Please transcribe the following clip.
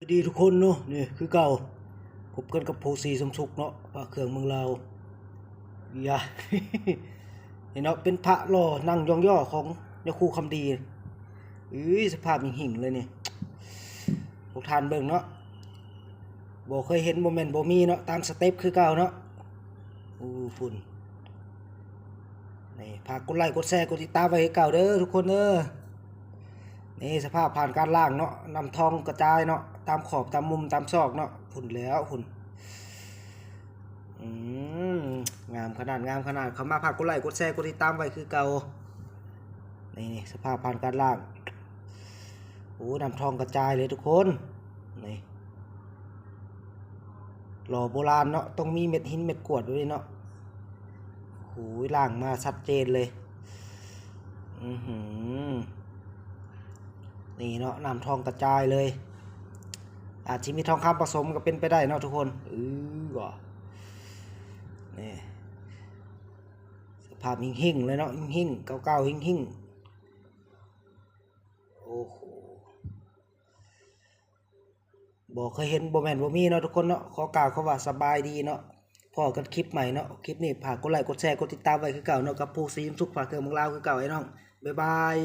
ສະບາຍດີທຸກຄົນເນາະ ນີ້ຄືເກົ່າ ພົບກັນກັບໂພສີສົມສຸກເນາະ ພະເຄື່ອງເມືອງລາວ ຢາ ນີ້ເນາະ ເປັນພະຫຼໍ່ນັ່ງຢ່ອງຍໍຂອງຍາຄູຄຳດີ. ເອີຍ ສະພາບຫິ້ງໆເລີຍນີ້ ພວກທ່ານເບິ່ງເນາະ ບໍ່ເຄີຍເຫັນ ບໍ່ແມ່ນບໍ່ມີເນາະ ຕາມສະເຕັບຄືເກົ່າເນາະ. ໂອ້ ພຸ້ນ ນີ້ ຝາກກົດໄລ ກົດແຊ ກົດຕິດຕາມໄວ້ຄືເກົ່າເດີທຸກຄົນເດີ. ນີ້ສະພາບຜ່ານການລ້າງເນາະ ນ້ຳທອງກະຈາຍເນາະ ຕາມຂອບຕາມມຸມຕາມຊອກເນາະ ພຸ້ນແລ້ວພຸ້ນ. ອືມ ງາມຂະໜາດ ງາມຂະໜາດ ເຂົ້າມາຝາກກົດໄລ ກົດແຊ ກົດຕິດຕາມໄວ້ຄືເກົ່າ. ນີ້ ນີ້ ສະພາບຜ່ານການລ້າງ ໂອ້ ນ້ຳທອງກະຈາຍເລີຍທຸກຄົນ. ນີ້ ຫຼໍ່ໂບລານເນາະ ຕ້ອງມີເມັດຫີນເມັດກວດແບບນີ້ເນາະ. ໂອ້ຍ ລ້າງມາຊັດເຈນເລີຍ ອືຫື ນີ້ເນາະ ນ້ຳທອງກະຈາຍເລີຍ ອາດຊິມີທອງຄຳປະສົມກໍເປັນໄປໄດ້ເນາະທຸກຄົນ. ອື ນີ້ ສະພາບຫິ້ງໆເລີຍເນາະ ຫິ້ງໆ ເກົ່າໆ ຫິ້ງໆ. ໂອ້ໂຫ ບໍ່ເຄີຍເຫັນ ບໍ່ແມ່ນບໍ່ມີເນາະທຸກຄົນເນາະ. ຂໍກ່າວຄຳວ່າສະບາຍດີເນາະ ພໍ້ກັນຄລິບໃໝ່ເນາະ. ຄລິບນີ້ຝາກກົດໄລ ກົດແຊ ກົດຕິດຕາມໄວ້ຄືເກົ່າເນາະ ກັບໂພສີສົມສຸກ ພະເຄື່ອງເມືອງລາວຄືເກົ່າ ອ້າຍນ້ອງ ບາຍບາຍ.